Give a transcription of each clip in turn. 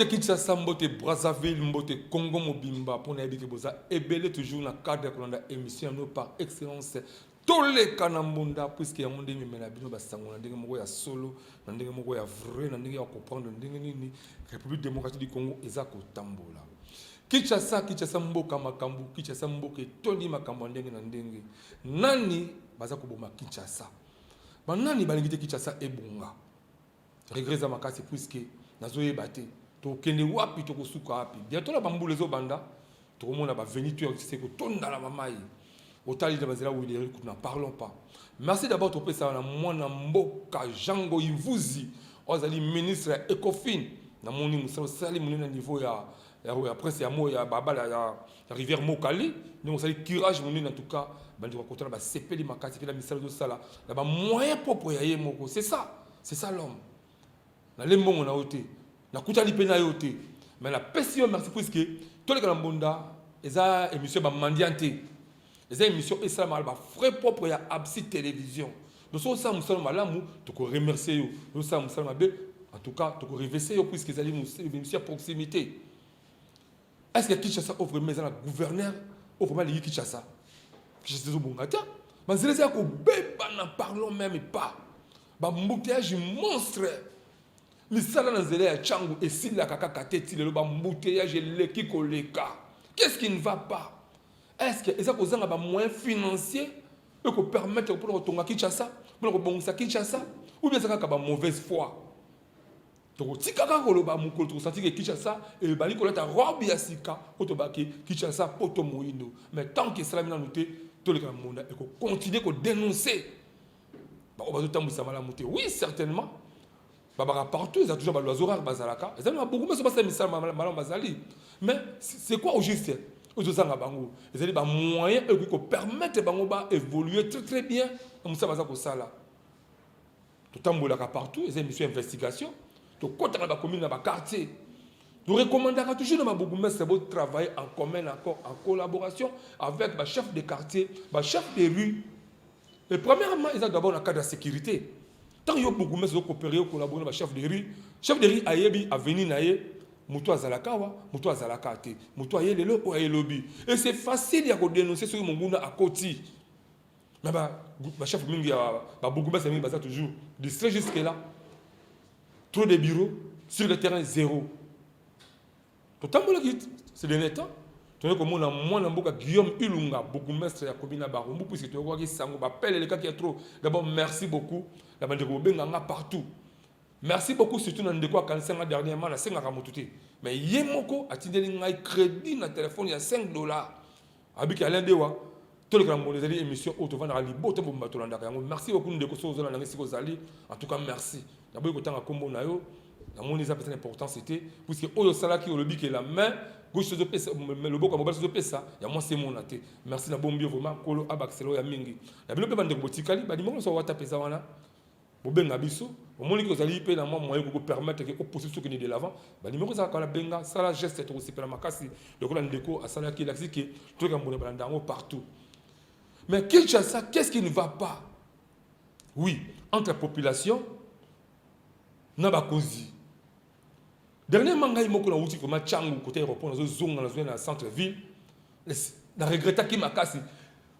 Mbote Kinshasa, mbote Brazzaville, mbote Congo mobimba, mpo nayebi ke boza ebele toujours na cadre ya kolanda émission ya bino par excellence Toleka na mbunda puisque yango nde ememela bino basango na ndenge moko ya solo, na ndenge moko ya vrai, na ndenge ya comprendre ndenge nini République démocratique du Congo eza kotambola. Kinshasa, Kinshasa mboka makambo, Kinshasa mboka etondi makambo ya ndenge na ndenge. Nani baza koboma Kinshasa? Banani balingi te Kinshasa ebonga? Regret eza makasi puisque nazoyeba te tokende wapi, tokosuka wapi. Bientôt na bambula ezobanda, tokomona ba avenue to ya kotonda na bamai otali na banzela Huilerie kutu n'en parlons pas. Merci d'abord topesa na mwana mboka Jean Ngoyi Mvuzi oyo azali ministre ya Ecofin. Namoni mosala osali monene na niveau ya prince ya mo ya babala ya rivière Mokali, ndenge osali curage monene. En tout cas bandeko kotala basepeli makasi mpe na misala ozosala na bamoyen propre ya ye moko. C'est ça, c'est ça l'homme. Nale mbongo na yo te, nakutani mpe na yo te, mais napesi yo merci puisque Toleka na Mbonda eza émission ya bamandian te, eza émission esalamaka na bafrais propre ya Absi Télévision. Donc soki osala mosala malamu, tokoremercie yo. Osala mosala mabe, en tout cas tokorevese yo puisque ezali émission ya proximité. Est ce que Kinshasa oyo vraiment eza na gouverneur oyo vraiment alingi Kinshasa? Kinshasa ezobonga te, banzela eza ya kobeba, n'en parlons même pas, baembouteillage monstre. Misala na nzela ya Tshangu esilaka kaka te ti lelo, baembouteillage eleki koleka. Qu'est-ce qui ne va pas? Est ce que eza kozanga bamoyen financier oyo kopermettre mpona kotonga Kinshasa, mpona kobongisa Kinshasa, ou bien eza kaka bamauvaise foi? Tokotika kaka koloba mokolo tokosanti ke Kinshasa ebali kolata robe ya sika oyo tobaki Kinshasa poto moyindo. Mais tant que esalami nanu te, Toleka na Mbonda ekocontinue kodénoncer baoyo bazotambwisa malamu te. Oui, certainement babaka partout, eza toujours baloiseau rare bazalaka, eza na beaucoup meso basala misala malamu bazali. Mais c'est quoi au juste oyo tozanga bango? Ezali bamoyen oyo ekoki kopermettre bango baévoluer très très bien na mosala baza kosala. Totambolaka partout, eza émission investigation, tokɔtaka na bacommune, na baquartier. Torecommandaka toujours na babourgmestre botravailler en commun accord, en collaboration avec bachef de quartier, bachef de rue. Et premièrement, eza d'abord na cadre ya sécurité. Ntango yo bourgmestre ozocoopérer, ocollaborer na bachef de rue, chef de rue ayebi avenir na ye, moto azalaka awa, moto azalaka te, moto aye lelo, oyo aye lobi, et c'est facile ya kodénoncer soki monguna akoti. Mais bachef mingi ya babourgmestre mingi baza toujours distrait jusque là. Trop de bureaux sur le terrain, zéro. Totambolaki ces derniers temps, toyei komona mwana mboka Guillaume Ilunga, bourgmestre ya commune ya Barumbu, puisque toyokwaki sango bapele elekaki ya trop. D'abord merci beaucoup na bandeko bobenganga partout, merci beaucoup surtout na ndeko akanisi nga dernièrement. Nasengaka motu te, mais ye moko atindeli ngai crédit na telefone ya 5 $. Abiki Alain Dewa, Toleka na Mbonda ezali émission oyo tovandaka libota bobimba tolandaka yango. Merci beaucoup ndeko, soki ozolanda ngai esika ozali, en tout cas merci. Naboyi kotanga nkombo na yo, namoni eza mpenza na importance te, puisque oyo osalaki olobi ke la main gauche ezopesa, loboko ya mobali ezopesa, ya mwasi emona te. Merci na bombi yo vraiment, Nkolo abakisela oyo ya mingi na bino. Mpe bandeko botikali bandimoko nyonso wata mpenza wana, bobenga biso. Omoniki ozali mpe na mwa moyen kopermettre ke opousse biso okende de l'avant, banimero ezalaka wana, benga, sala geste, tokosepela makasi lokola ndeko asalaki. Elakisi ke Toleka Mbonda balanda yango partout. Mais Kinshasa, qu'est-ce qui ne va pas? Oui, entre population na bakonzi. Dernièrement ngai moko nauti vraiment Tshangu, côté aéroport, nazozonga, nazonga na centre ville, na regrettaki makasi.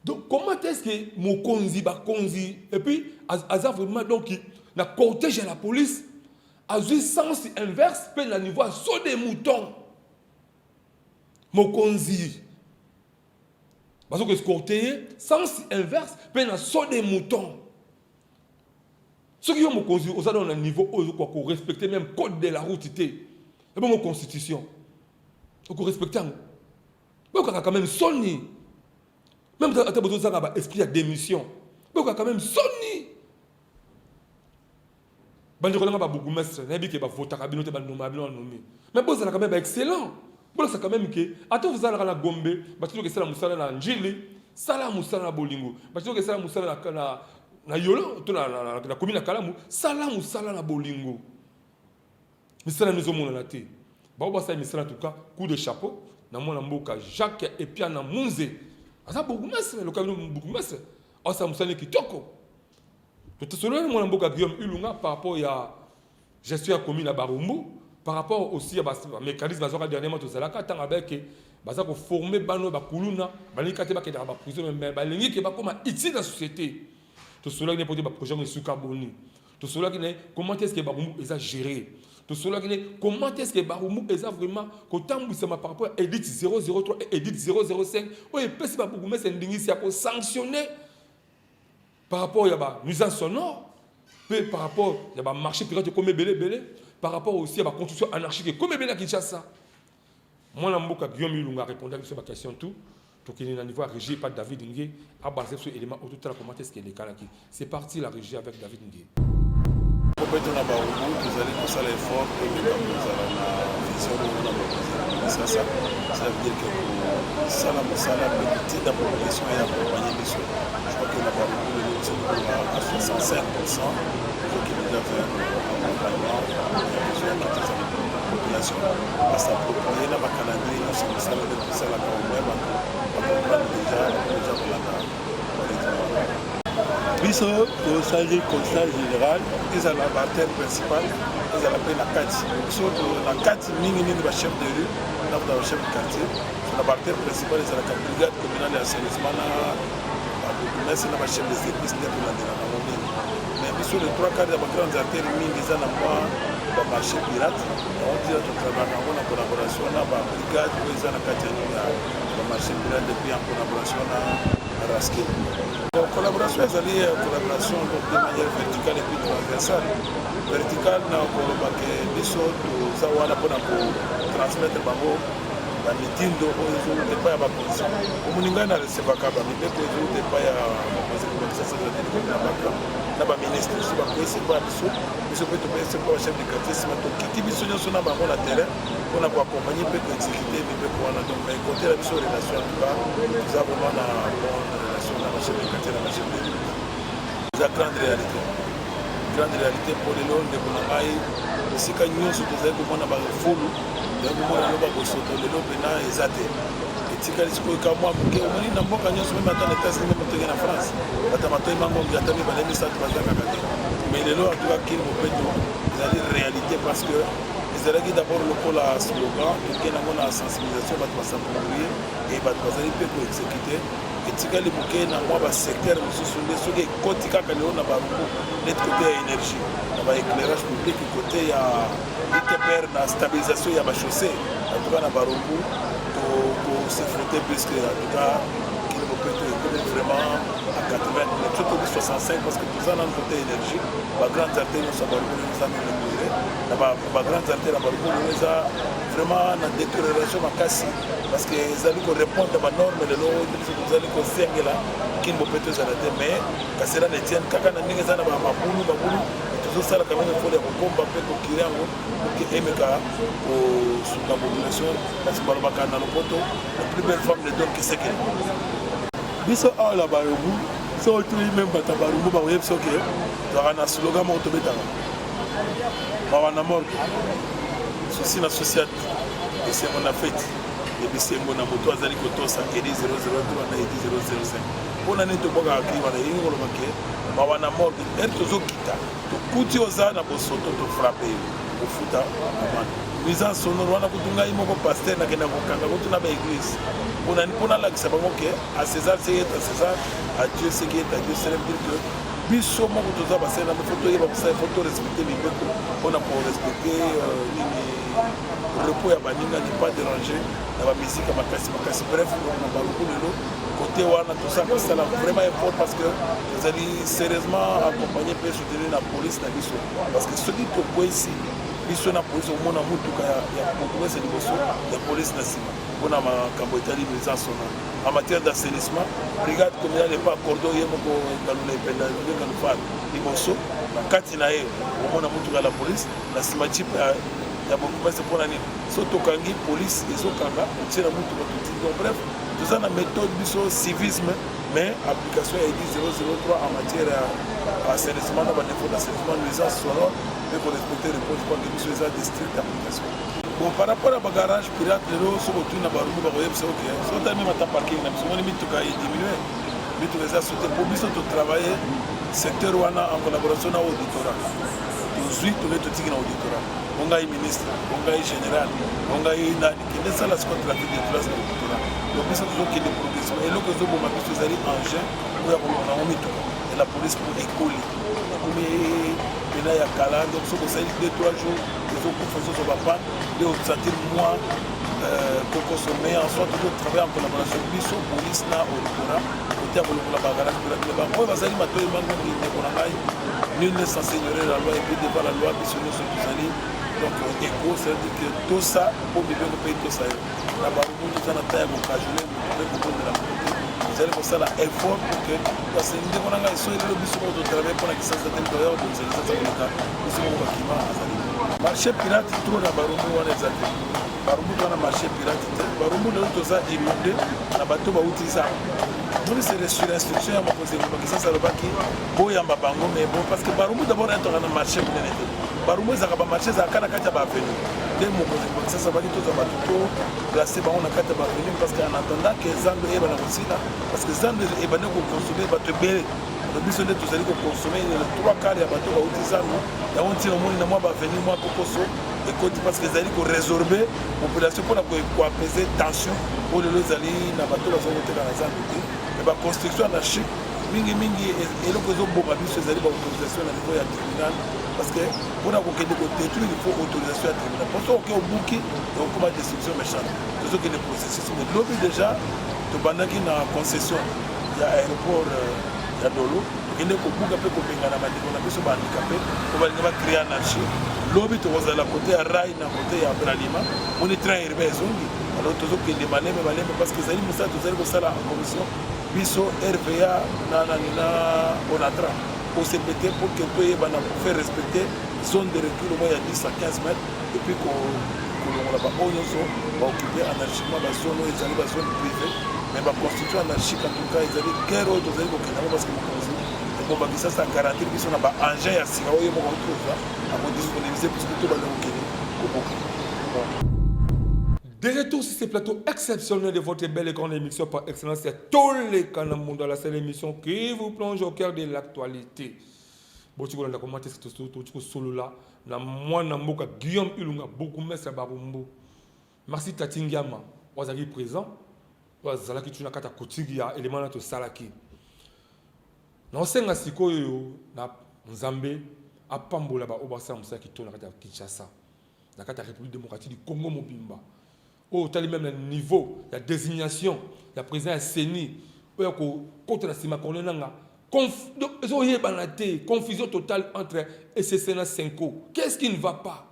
Donc comment est-ce que mokonzi, bakonzi, et puis aza vraiment donc na cortège ya la police, azwi sens inverse mpe na niveau ya saut de mouton? Mokonzi bazo koescorte ye sens inverse mpe na saut de mouton. Soki yo mokonzi oza nano na niveau oyo ozokoka korespecte même code de la route te, ebongo constitution okorespecte yango? Boyokaka quand même soni, même ata bozozanga baesprit ya démission, boyokaka quand même soni. Bandeko nanga babourgmestre, nayebi ke bavotaka bino te, banoma bino, banomi, mais bozalaka même baexcellent. Bolakisa quand même ke ata ozalaka na Gombe, batiki esala mosala na Njili, sala mosala na bolingo. Batiki esala mosala na Yolo to na commune ya Kalamu, sala mosala na bolingo. Misala ezomonana te, bao basala misala. En tout cas, coup de chapeau na mwana mboka Jacques Epiana Munze, aza bourgmestre loka bino, bourgmestre asala mosala kitoko. Tosololi mwana mboka Guillaume Ilunga par rapport ya gestion ya commune ya Barumbu. Par rapport aussi ya bamécanisme azwaka dernièrement, tozalaka ntango abeke baza koformer bano bakuluna, balingi kaka te bakendaka baprison, mais balingi ke bakóma utile na société. Tosololaki ne po te baprojet yango esuka boni. Tosololaki ne comment est ce que Barumbu eza géré. Tosololaki ne comment est ce que Barumbu eza vraiment kotambwisama par rapport à édit 003 et édit 005 oyo epesi babourgmestre ndingisi ya kosanctionner par rapport ya banuisance sonore, mpe par rapport ya bamarché pirate ekomi ebele ebele, par rapport aussi ya baconstruction anarchique ekomi ebele ya Kinshasa. Mwana mboka Guillaume Ilunga répondaki biso baquestion tout. Tokende na niveau ya régie par David Nge, abalance biso élément oyo, totala comment est ce que elekanaki. C'est parti, la régie avec David Nge. Bopeto na Barumbu, tozali kosala effort tomeka kozala na vision moko na bakonzi ya Kinshasa. Ça veut dire que kosala mosala mpe kotinda population ya accompagne biso. Je crois que na Barumbu lelo biso tokoloba à 65, tozokende déjà vers accompagnement ya besoin ya Kinshasa. Population bas'approprie na bacalendrier nyonso mosala nde tosalaka. Au moins bato bacomprendre déjà, déjà kolanda rythme. Biso tosali constat général. Ezala baartère principale, ezala mpe na kati. Biso na kati mingimingi bachef de rue na kuta bachef de quartier. So na baartère principale ezalaka brigade communale ya assainissement na babourgmestre na bachef de service nde tolandelaka yango mingi. Mais biso, les trois quarts ya bagrandes artères mingi eza na mwa bamarché pirate. Yango ntina totravaillaka yango na collaboration na babrigade oyo eza na kati ya nini ya bamarché pirate, et puis en collaboration na Raskin. Bon, collaboration ezali collaboration donc de manière verticale et puis transversale. Verticale na koloba ke biso toza wana mpona kotransmettre bango bamitindo oyo ezowuta epai ya bakonzi. Omoni, ngai na recevaka bamibeko ezowuta epai ya bakonzi kobakisa na baka na baministre. So bakoyesi epai ya biso, biso mpe topesi epai ya chef de quartier. Nsima tokiti biso nyonso na bango na terrain mpona koaccompagne mpe koexécute mibeko wana. Donc côté na biso relation, en tout cas toza vraiment na bonne relation na bachef de quartier, na bachef de rue. Eza grande réalité, grande réalité mpo lelo, ndeko na ngai, esika nyonso tozali komona bafulu, tozali komona lelo babosoto, lelo mpena eza te. Etikali sikoyo ka mwa moke. Omoni, na mboka nyonso, même ata na États-Unis, même tokei na France, bato matoi mangongi ata mibale misato baza kaka te. Mais lelo en tout cas Kin Bopeto ezali réalité, parce que ezalaki d'abord lokola slogan. Tokei nango na sensibilisation, bato bas'approprie e bato bazali mpe koexécute. Etikali moke na mwa basecteur mosusu nde soki ekoti kaka lelo na Barumbu, neti côté ya énergie na baéclairage public, côté ya ITPR na stabilisation ya bachaussée. En tout cas na Barumbu tokose frotter, puisque en tout cas Kin Bopeto ekomi vraiment à 80, so tobi 65, parce que toza nanu côté énergie. Bagrandes artères nyonso ya Barumbu lelo eza nano éclairé. Na bagrandes artères ya Barumbu lelo eza vraiment na détérioration makasi, parce que ezali korépondre banorme lelo biso tozali kosengela. Kin Bopeto ezala te, mais kasi ela na etienne kaka na ndenge eza na bamabulu babulu, tozosala quand même effort ya kokomba mpe kocurer yango pour que emeka kosunga population, parce que balobaka na lopoto: "La plus belle femme ne donne que ce qu'elle." Biso awa na Barumbu, so otuli même bato ya Barumbu, bakoyebi biso ke tozalaka na slogan moko tobetaka: mawa na morgue, souci na sociate, esengo na fête, ebisengo na moto azali kotosa édit 003 na édit 005. Mpona nini tobwakaka cri wana? Elingi koloba ke mawa na morgue, ere tozokita, tokuti oza na bosoto, tofrappe yo, kofuta amende. Nuisance sonore wana kutu ngai moko pasteur nakenda kokanga kutu na baéglise. Mpona nini? Mpona alakisa bango ke à César ce qui est à César, à Dieu ce qui est à Dieu. Cela veut dire que biso moko toza basali na, faut toyeba kosala, faut torespecte mibeko mpona korespecte nini, repos ya baninga, ne pas déranger na bamisika makasi makasi. Bref, na Barumbu lelo côté wana toza kosala vraiment effort, parce que tozali sérieusement accompagné mpe soutenir na police na biso, parce que soki tokwesi biso na police, omona mutuka ya bourgmestre liboso, ya police na nsima, mpona makambo etali nuisance sonore. En matière d'assainissement, brigade communale epa cordo ye moko Ngalula Ependa Ngalu Far liboso, na kati na ye omona mutuka ya la police, na nsima jeep ya bourgmestre. Mpona nini? So tokangi, police ezokanga, otie na mutuka, totindi. Donc bref, toza na méthode biso civisme, mais application ya édit 003 en matière ya assainissement na badéfaut d'assainissement, nuisance sonore mpe korespecte repos. Je crois que biso eza de stricte application. Bon, par rapport à bagarage pirate, lelo soki otuni na Barumbu, bakoyebisa oke. So otali même ata parking na biso, omoni mituka ediminue, mituka eza sote, mpo biso totravaille secteur wana en collaboration na auditorat. Tozwi, toke, totiki na auditorat. Ongai ministre, ongai général, ongai nani, kende sala sikoyo trafic d'influence na auditorat. Donc biso tozokende progressivement. Eloko ezoboma biso ezali engin oyo ya kolonga yango, mituka ya la police, po ekoli, ekomi pena ya kala. Donc soki osali 2 3 jours, ezokufa, ezozwa bapanne nde osentir mwa kokoso. Mais en soi, tozotravaille en collaboration, biso police na auditorat, kote ya kolongola bagarage pirate. Bango oyo bazali matoyi bangongi. Ndeko na ngai, nul n'est censé ignorer la loi et puis devant la loi, biso nyonso tozali donc égaux. C'est-à-dire que tosa mpo mibeko mpe tosa yo. Na Barumbu, toza na ta ya kocajoler moto mpe kobondela moto te. Tozali kosala effort pour que, parce que ndeko na ngai, soki lelo biso moko totravaille mpona Kisasa te, toya kobongisa Kisasa koleka biso moko. Bakima azali marché pirate trop na Barumbu wana eza te. Barumbu to wana marché pirate te. Barumbu lelo toza inondé na bato bauti zamba. Moni, c'est sur instruction ya mokonzi engumba Kisasa, alobaki boyamba bango. Mais bon, parce que Barumbu d'abord etaka na marché monene te. Barumbu ezalaka bamarché, ezalaka na kati ya baavenue nde. Mokonzi engumba Kisasa alobaki tozwa bato, to place bango na kati ya baavenue, parce que en attendant ke zando eyebana kosila, parce que zando ebandi kokonsommer bato ebele. Donc biso nde tozali kokonsommer trois quart ya bato bauti zando. Yango ntina omoni na mwa baavenue, mwa kokoso ekoti, parce que ezali korésorber population mpona koapaiser tension oyo lelo ezali na bato bazali koteka na zando te. Mais baconstruction anarchique mingimingi, eloko ezoboma biso ezali baautorisation na niveau ya tribunal, parce que mpona kokende kodétruire, il faut autorisation ya tribunal. Mpo soki oke obuki, ekokoma destruction méchante. Tozokende processus, mais lobi déjà tobandaki na concession ya aéroport ya Dolo, tokende kobuka mpe kobengana bandeko na biso bahandicapé po balingi bacréer anarchie. Lobi tokozala côté ya rail na côté ya Bralima, moni train urbain ezongi. Alors tozokende maleme maleme, parce que ezali mosala tozali kosala en commission, biso RVA na nani na Onatra, OCPT, pour que toyebana pour faire respecter zone de recul au moins ya 10 à 15 mètres et puis kolongola baoyo nyonso baoccupe anarchiquement bazone oyo ezali bazone privé. Mais baconstruction anarchique, en tout cas, ezali guerre oyo tozali kokende yango, parce que mokonzi engumba Kisasa garantir biso na baengin ya sika oyo moko tozwa akodisponibiliser, puisque tobanda kokende koboka. De retour sur ce plateau exceptionnel de votre belle et grande émission par excellence, c'est Toleka na Mbunda, la seule émission qui vous plonge au cœur de l'actualité. Boti kolanda comment est-ce que toti kosolola na mwana mboka Guillaume Ilunga, bourgmestre ya Barumbu. Merci Tati Ngiama, oyo azalaki présent, oyo azalaki tuna kati ya kotiki ya élément na tosalaki. Naosenga sikoyo na Nzambe apambola baoyo basala mosala kitoko na kati ya Kinshasa, na kati ya République démocratique du Congo mobimba. Oyo otali même na niveau ya désignation ya président ya CENI, oyo ya kokota na nsima Corneille Nanga, ezoyebana te, confusion totale entre ECC na CENCO. Qu'est-ce qui ne va pas?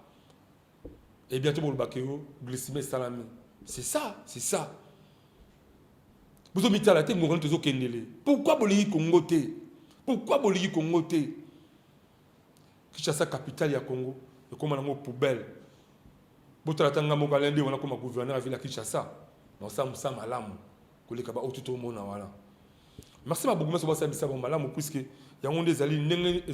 Et bientôt bolobaki yo glissement esalami. C'est ça, c'est ça. Bozomitala te ngongani tozokendele. Pourquoi bolingi Congo te? Pourquoi bolingi Congo te? Kinshasa, capitale ya Congo, ekóma nango poubelle. Botala ta nga moko ala nde wana koma gouverneur ya ville ya Kinshasa, naosala mosala malamu koleka baoyo tomona wana. Merci babourgmestre, basala misala malamu, puisque yango nde ezali ndenge.